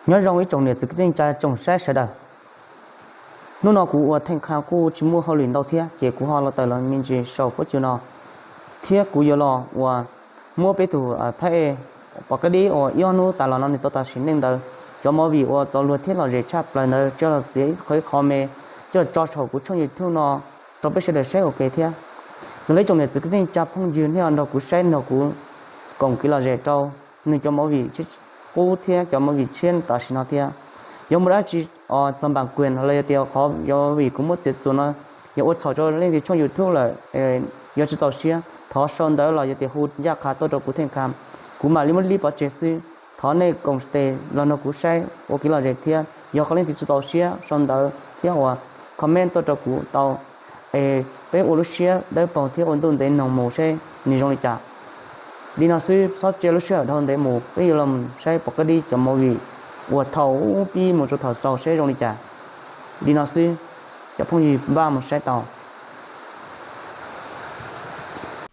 Nyob zoo ib tsoom niam txiv kwv tij neej tsa tsoom saib sawv daws. Hnub no kuv ua Theej Kham kuj tsis muaj hauj lwm ntau thiab, ces kuv ho los tawm los me ntsis saum fuab cua no, thiab kuv yuav los uas muab peb tus phab ej Pov Kab Dib uas ib ob hnub tas los no nws tau tas sim neej ntawd, cov movie uas txaus luag thiab lom zem tshaj plaws ntawd coj los txiav ib qho ib qho me coj los tso saum kuv tshooj YouTube no rau peb sawv daws saib ua ke thiab. Txog li ib tsoom niam txiv kwv tij neej tsa phooj ywg nej nrog kuv saib nrog kuv koom kev lom zem rau nws cov movie qub thiab cov movie tshiab tam sim no thiab. Yog muaj dab tsi txog npam kuas los yog tias qhov yog vim kuv muab txiav txuas no yog ua txhaum rau leej twg tshooj YouTube lawm, yog tsis txaus siab thov sau ntawv los yog tias hu ncaj qha tuaj rau kuv Theej Kham, kuv mam li muab lib pov tseg xwb. Thov nej koom tes los nrog kuv saib ua kev lom zem thiab, yog qhov leej twg tsis txaus siab sau ntawv thiab uas comment tuaj rau kuv tau, es peb ua lub siab dawb paug thiab ua ntuj ntev noog mus seb nws zoo li cas. Li no xwb, txhob cia lub sij hawm dhau ntev mus, peb yuav los saib Pov Kab Dib cov movie uas thaum ub pib mus rau thaum xaus seb zoo li cas. Li no xwb, cov phooj ywg npaj mus saib tau.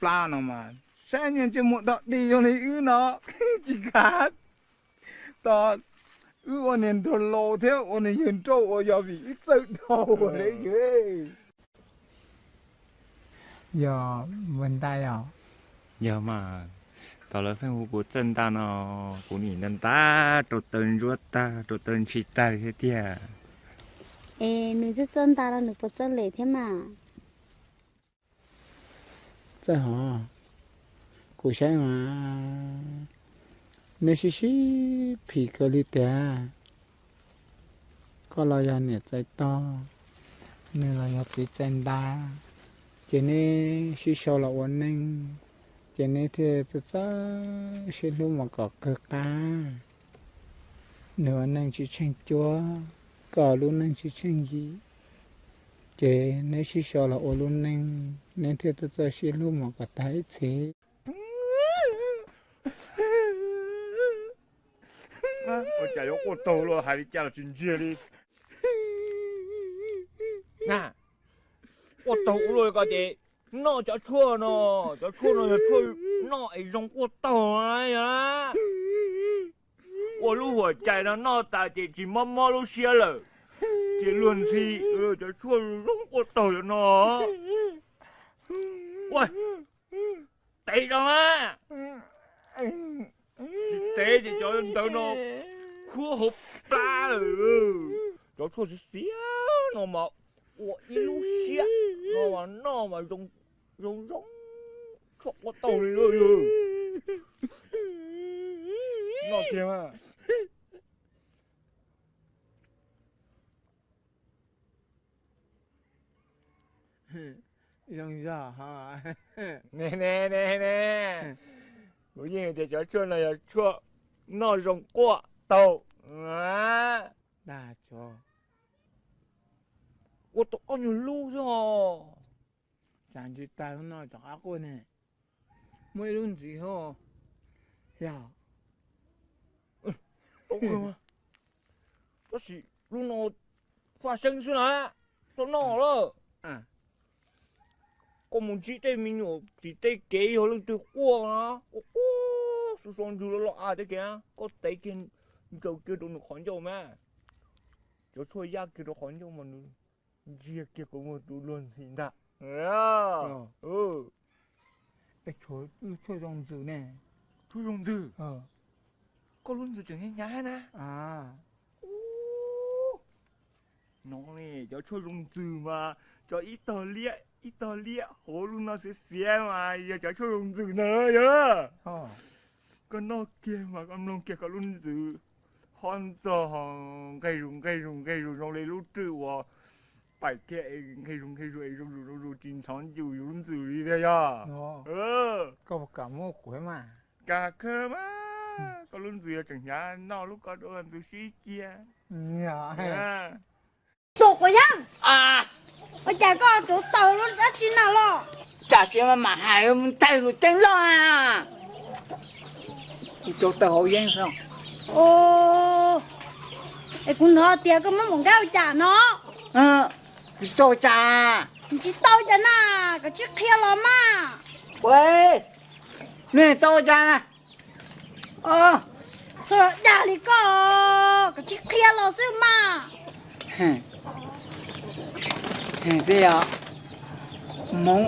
Plab no mas saib niag ntsej muag dog dig zoo li wb no tsis kav. Tos wb ua niag nraug laus thiab ua niag yawg nrauj uas yog vim wb txawj dhau ua le yawg. Yog ua ntaj yog? Yog mas, tos lawv pheej hu kuv txawj ntaj no, kuv nim ntaj ntaj rau taw ntsuab tag rau taw ntshis tag thiab tiag. Es nws txawj txawj ntaj no nws puas txawj lem thiab mas? Txawj hov, kuv saib mas neb sib sib phim kawg li tiag. Koj los yog niam txais tog, nws los yog txiv txais ntaj, ces neb sib sau los ua neej, ces neb thiaj txawj txawj sib hlub mus kom kawg qab. Nws ua neej tsis tsheej cuab, koj lub neej tsis tsheej yim, ces neb sib sau los ua lub neej, neb thiaj txawj txawj sib hlub mus kom tag ib txhis. Ua cas yuav quaj taug los hais li cas los tsis ntsiag li. Na, quaj taug ua luaj li ko ces noj cov tshuaj no, cov tshuaj no yog tshuaj noj es zoo quaj taug na. Ua lub huam cai no noj tas ces tsis mob mob lub siab lawm, ces luag ntxhi cov tshuaj zoo quaj taug cov no. Ua, tev zoo a. Tsis tev ces cov ntawd no khuab hauv plab lawm. Cov tshuaj xiav xiav no mas ua ib lub siab no mas noj mas zoo zoo, tshuaj quaj taug li. Noj kiag mas. Zoo zog. Ne ne ne ne, kuv yeej tias cov tshuaj no yog tshuaj noj zoo quaj taug. Dag tso. Ua tau ob nyuag lub xwb os. Tsam ntsis tag lub no rov qab quaj ne. Muaj ib lub ntxiv hos. Yog. Tab sis lub no faj seeb xwb na, tau noj lawm. Koj mus ntsib tej me nyuam tim tej kev yog leej twg quaj na, quaj quaj su so ntsws los los av tej kev, koj tev kiag ntsaws kiag rau nws qhov ncauj mas, cov tshuaj yaj kiag rau qhov ncauj mas nws ntsiag kiag kom muag tus luag ntxhi ntag. Lub tshuaj zoo ntxws ne. Tshuaj zoo ntxws. Koj lub ntxws tseem hnyav hnyav na. No ne, cov tshuaj zoo ntxws mas, cov ib tog liab ib tog liab hauv lub no xiav xiav mas yog cov tshuaj zoo ntxws ntag yog. Koj noj kiag mas koj mloog kiag koj lub ntxws ho ntxog nqeg zus nqeg zus nqeg zus zoo li lub rwj uas paim kiag nqeg zus nqeg zus es zoo zus zoo zus tsis ntxhov ncuj yus lub ntxws li thiab yog. Koj puas kam muab kuv mas? Kam kawg mas, koj lub ntxws yog tseem hnyav noj lub ko dua ntxws sib cia. Tus Quav Yeeb, ua cas koj rauv taws lub dab tsi no los? Tsam tsis mam hais mus ntag tus ceeb loj na. Kuv rauv taws hauv yeeb xwb. Es kuv hnov tias koj muab npaum nkab ua cas no? Kuv tsis tau ua cas. Tsis tau ua cas na, koj tsis qhia los mas. Ua, nej tau ua cas na? Txhob dag li koj, koj los xwb mas. Tej yog Hmoob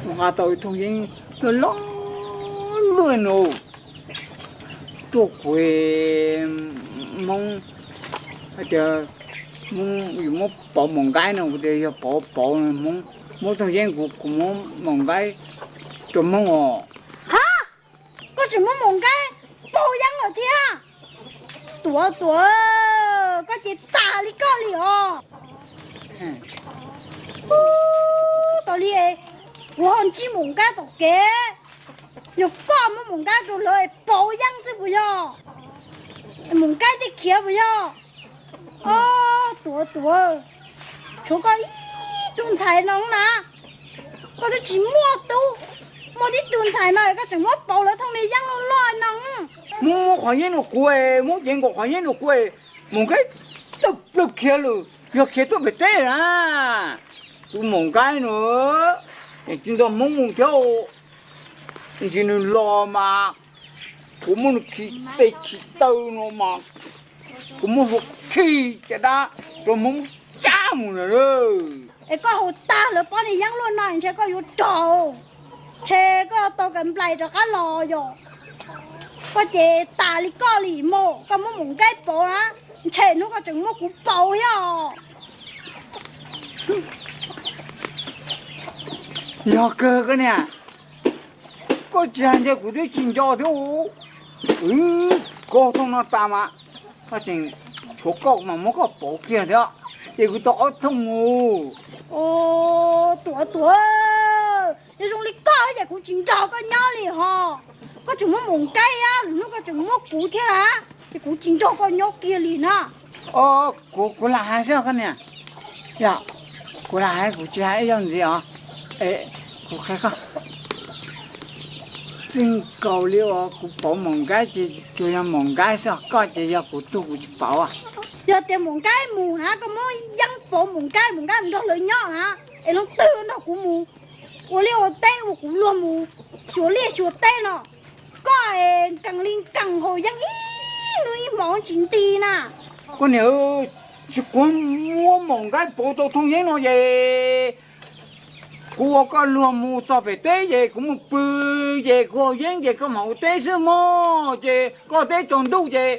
nqa tau ib thooj yeeb loj loj luaj no tuaj kuv Hmoob, hais tias Hmoob yuav muab pauv maum nkaib no, kuv tias yog pauv pauv Hmoob muab thooj yeeb kuv, kuv muab maum nkaib rau Hmoob os. Ha, koj tseem muab maum nkaib pauv yeeb lawm thiab? Tuav, Tuav, koj ces tas li koj li os. Ub, tas li, kuv ho ntsib maum nkaib tom kev, yog koj muab maum nkaib rau lawv es pauv yeeb xwb puas yog? Maum nkaib thiaj khiav puas yog? Ob, Tuav, Tuav, tshuav koj ib tug ntxhais no na, koj twb tsis muaj tub, muaj tib tug ntxhais no koj tseem muab pauv lawv thooj niag yeeb loj loj no. Muab, muab qhov yeeb rau kuv, muab cev nkaus qhov yeeb rau kuv, maum nkaib tawm plaws khiav lawm, yog khiav tuaj pem teb na. Tus maum nkaib no tsis nrog Hmoob mus thiab, ntsis nws los mas kuv muab nws khi tes khi taw no mas kuv muab hlua khi caj dab rau Hmoob cab mus lawm. Es koj haus tag lawv pob niag yeeb luaj no ntshe koj yuav raug, ntshe koj tau kav nplais rov qab los yom. Koj ces tas li koj li mog, koj muab maum nkaib pauv na, ntshe hnub koj tseem muab kuv pauv thiab os. Yog kawg koj niam, koj tsis hais ntawd kuv twb tsis nco thiab. Wb kaug thooj no tas mas koj tseem tshuav koj mas muab koj pauv kiag thiab, ces kuv tau ob thooj mus. Tuav, Tuav, yog zoo li koj ces kuv tsis nrog koj nyob li hos. Koj tseem muab maum nkaib, lwm hnub koj tseem muab kuv thiab, ces kuv tsis nrog koj nyob kiag li na. Kuv, kuv lam hais xwb koj niam. Yog, kuv lam hais, kuv tsis hais ib zaug ntxiv os. Kuv qhia koj, txij nkaus li uas kuv pauv maum nkaib ces tsuas yog maum nkaib xwb, koj ces yog kuv tug kuv tsis pauv. Yog tias maum nkaib mus na, koj muab yeeb pauv maum nkaib, maum nkaib mus nrog lawv nyob na, es leej twg nrog kuv mus ua liaj ua teb ua kuv luag mus xyuas liaj xyuas teb no, koj nkees li nkees haus yeeb ib hnub ib hmo tsis nti na. Koj niam, tsis kuv muab maum nkaib pauv tau thooj yeeb no ces kuv ua koj luag mus txog pem teb ces kuv mus pw, ces kuv haus yeeb ces koj mam ua teb xwb mog, ces koj teb tsaus ntuj ces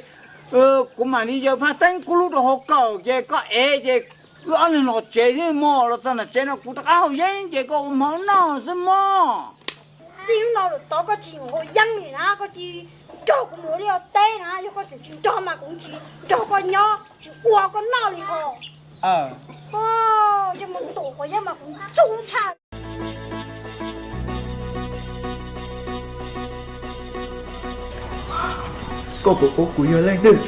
kuv mam li yaws phaj teeb kub lub rau hauv kawm ces koj ev ces wb ob leeg los tsev xwb mog, los txog nram tsev no kuv rov qab haus yeeb ces koj ua hmo noj xwb mog. Txij hnub no lawm tod koj tsis haus yeeb li na, koj tsis nrog kuv mus ua liaj ua teb na, yog koj tseem tsis nrog mas kuv tsis nrog koj nyob, tsis ua koj noj li hos. Ntsej muag ntuas quav yeeb mas kuv ntxub tshaj. Koj puas paub kuv yog leej twg?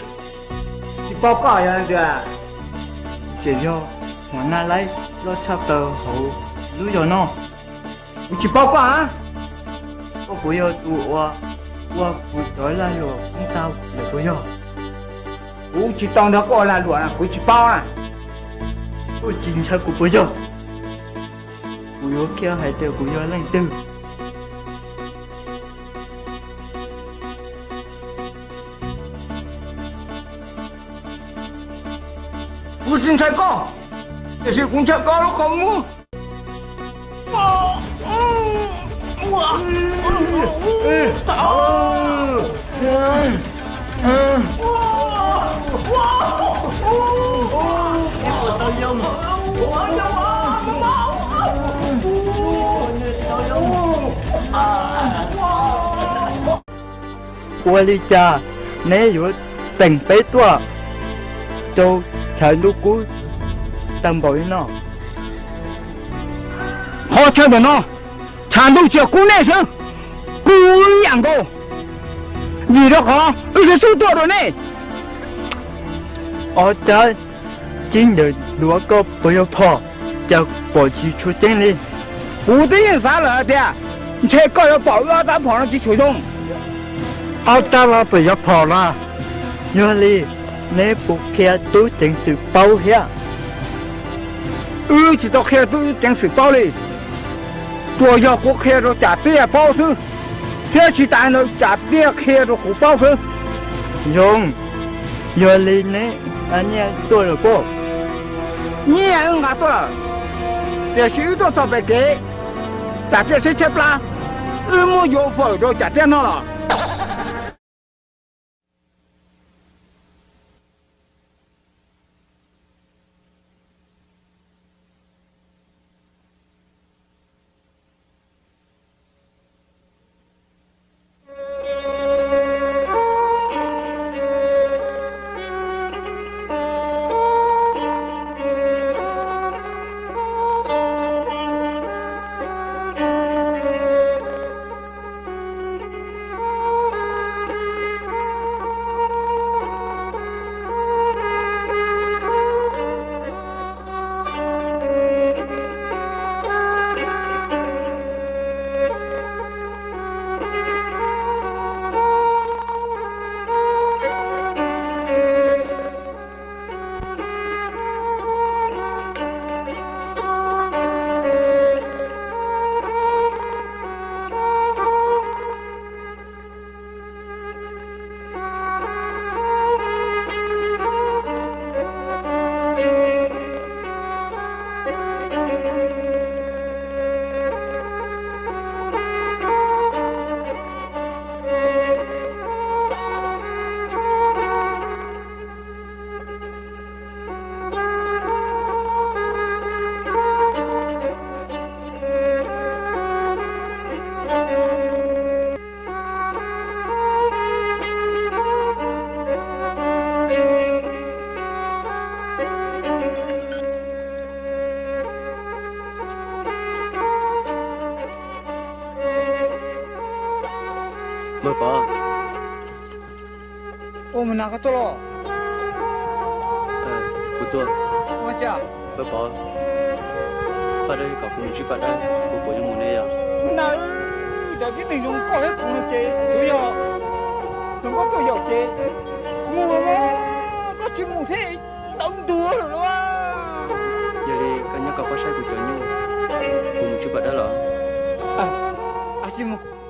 Tsis paub koj yog leej twg? Ces yog Huas Naj Laib loj tshaj plaws hauv lub zos no. Kuv tsis paub koj a. Koj puas yog tus uas ua kuv cov lag luam poob tag lawm puas yog? Kuv tsis tau nrog koj ua lag luam na, kuv tsis paub na. Koj tsis ntshai kuv puas yog? Kuv yuav qhia hais tias kuv yog leej twg. Kuv tsis ntshai koj, tiam sis kuv ntshai koj lub qhov muag. Ua li cas neb yuav teem peb tuaj rau tshav ntuj kub tag npaum li no? Qhov chaw ntawm no tshav ntuj tsis yog kub nej xwb, kub ib yam nkaus, vim rau qhov wb sib xub tuaj dua nej. Ob tab cib ntawd duav koj puas yog phom, cas pom tsis tshua ceeb li. Kuv twb yeej xav lawm hais tias ntshe koj yuav pom wb ob tab phom no tsis tshua zoo. Ob tab los puas yog phom los? Yog li, neb puas qhia tub ceev xwm paub thiab? Wb tsis tau qhia tub ceev xwm paub li, tsuas yog kuv qhia rau Cam Tiaj paub xwb, thiab tsis tas ntawd Cam Tiaj qhia rau kuv paub xwb. Zoo, Yog li ne, nyiaj tuaj lawm pob? Nyiaj wb nqa tuaj lawm, tiam sis wb tuaj txog pem kev, tsam tiaj tsheb tshaib plab, wb muab yuav fawm rau tsam tiaj noj los. Npawg Pov. Ua, mus na koj tuaj los? Kuv tuaj. Npawg Pov, paj dab kom kuv mus ntsib paj dab, kuv puas yuav mus ne yom? Mus na, cov tib neeg zoo koj thiab kuv no ces yuav yog hluas nkauj tuaj yaum ces mus los mas, koj tsis mus thiab tawv ntuag lawm los. Yog li koj nyob koj pab saib kuv cov nyuj, kuv mus ntsib paj dab los. Tsis mus.